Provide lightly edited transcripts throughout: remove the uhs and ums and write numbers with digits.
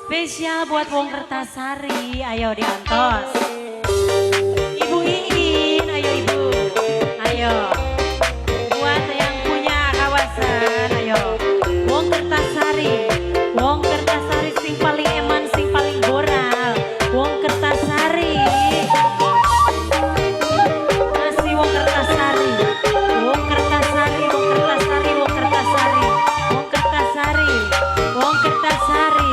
Spesial buat Wong Kertasari, ayo diantos. Ibu Iin, ayo Ibu. Ayo. Buat yang punya kawasan, ayo. Wong Kertasari, Wong Kertasari sing paling eman, sing paling boral. Wong Kertasari. Masih Wong Kertasari. Wong Kertasari, Wong Kertasari, Wong Kertasari. Wong Kertasari, Wong Kertasari.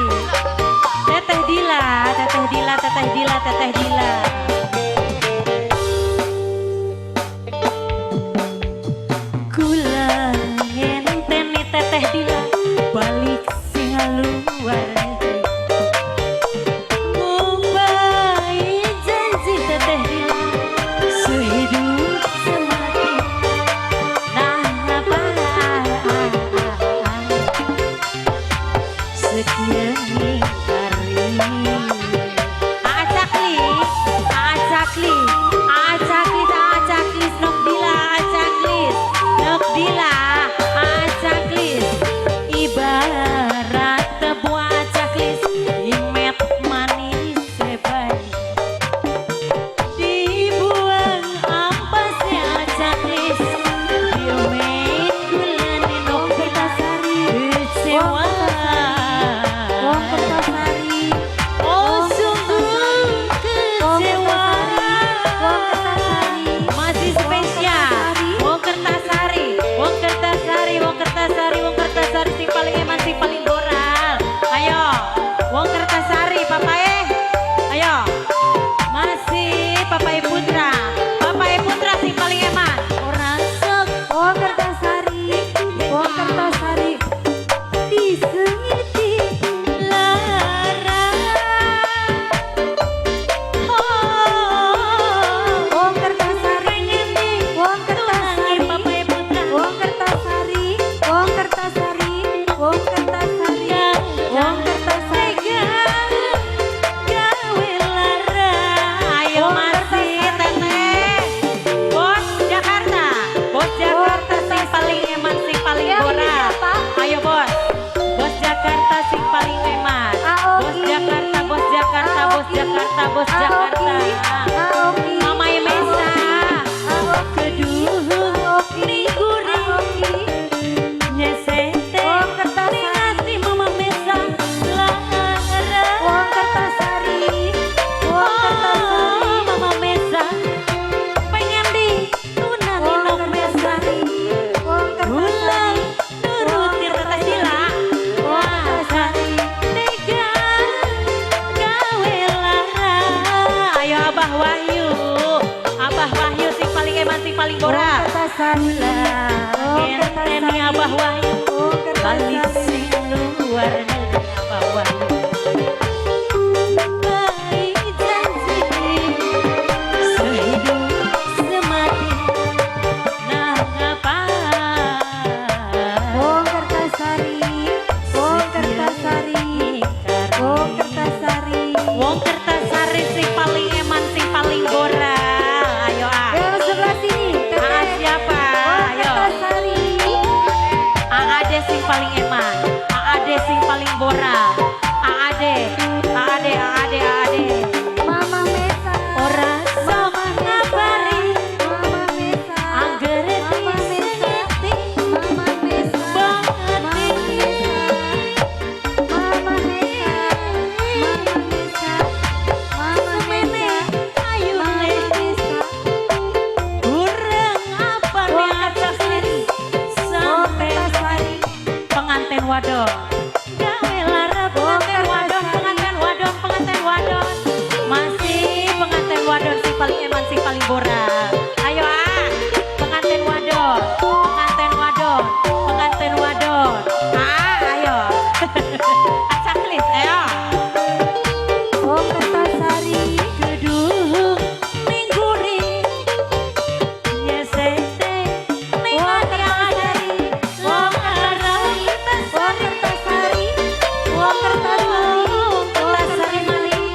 Teteh Dila, Teteh Dila, Teteh Dila, Teteh Dila. Kula ngenteni Teteh Dila balik sing luar negeri. Ngupai janji Teteh Dila sehidup semati. Nah apa sekian ngingkari. Acakli, acakli, acakli, acaklis, nok dila, acaklis, nok dila, acaklis. Ibarat tebu acaklis, imet manis sebaik. Dibuang ampasnya acaklis, diomet gulane nok Wong Kertasari, kecewa. Wong Kertasari, Oh sungguh kecewa. Wong Kertasari, Masih spesial. Wong Kertasari, Wong Kertasari, Wong Kertasari, Wong Kertasari sing paling eman, sing paling boral. Ayo, Wong Kertasari, papae. Ayo. Masih Papae Putra. Papae Putra sing paling eman. Ora sok Wong Kertasari, Wong Kertasari, disengiti lara. Oh, Wong Kertasari, pengen di Wong tunangi Kertasari, Papae Putra. Wong Kertasari, Wong Kertasari, Wong Kertasari, Wong Kertasari, Tega gawe lara. Ayo Wong masih Kertasari. Teteh. Bos Jakarta, Bos Jakarta sing paling eman, sing paling Ya, ini boral. siapa? Ayo bos, Bos Jakarta sing paling eman. Bos Aoki. Jakarta, Bos Jakarta, Bos Aoki. Jakarta, Bos Jakarta. Aoki, Mama Mesa, Aoki, keduh Aoki, ning guri Aoki, nyesete Wong Kertasari. ning ati Mama Mesa lara. Wong Kertasari, Wong Kertasari, Oh, Mama Mesa pengen ditunangi Wong nok Mesa. Kertasari, Wong Ulang Kertasari, nuruti Teteh Dila. Wong Kertasari, Tega gawe lara. Ayo Abah Wahyu, Abah Wahyu sing paling eman, sing paling Wong boral. Kertasari, Wong Ngenteni Kertasari, Abah Wahyu Wong balik Kertasari. sing luar negeri Abah Wahyu. Baik janji sehidup semati. Nah ngapa Wong Kertasari, Wong Kertasari, Wong Kertasari. Wong Kertasari sing paling eman, sing paling boral. Ayo ah. Yang sebelah sini, Ah Teteh. siapa? Wong Ayo. Kertasari. AAD sing paling eman, AAD sing paling boral. AAD, AAD, AAD, AAD. Mama Mesa. Ora sok Mama Mesa. ngabari Mama Mesa. angger Mama Mesa. disengiti Mama Mesa. banget. Mama Mesa. Mama Mesa. Mama Mesa. Mama Semene Mesa. ayune Mama Mesa. kurang apa Wong nih Kertasari. Wong sampai Kertasari. pengantin wadon gawe lara Wong pengantin wadon Kertasari. pengantin wadon pengantin wadon masih pengantin wadon sing paling eman, sing paling boral. Ayo ah, pengantin wadon, pengantin wadon, pengantin wadon ah, ayo acaklis, ayo. Wong Kertasari. Keduh ning guri nyesete ning Wong ati Kertasari. Wong Kertasari. Wong Kertasari. Wong Kertasari. Wong Kertasari maling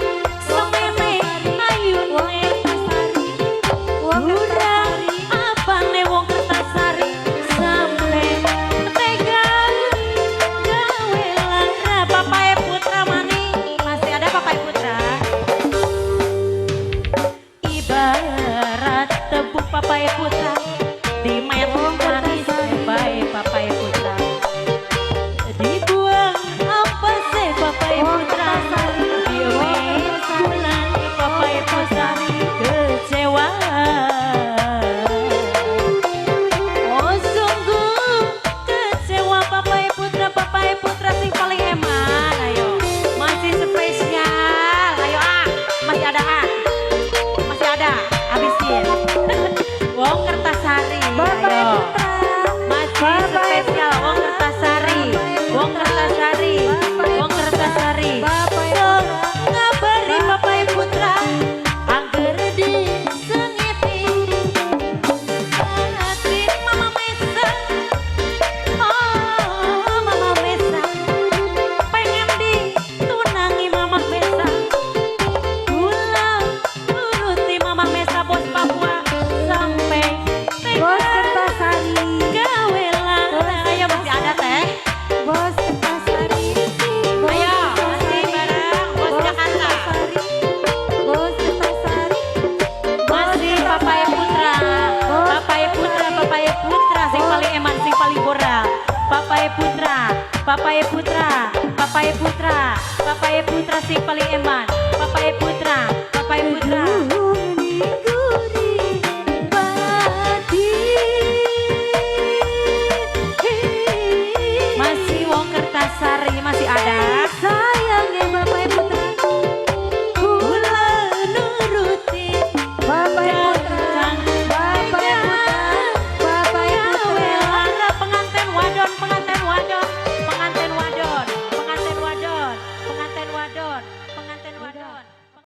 semene Wong ayune Kertasari. Wong kurang Kertasari. apane Wong Kertasari sampe tega gawe lara. Papae Putra manis. Putra, Bapak E Putra sing paling eman. Bapak E Putra, Bapak E Putra.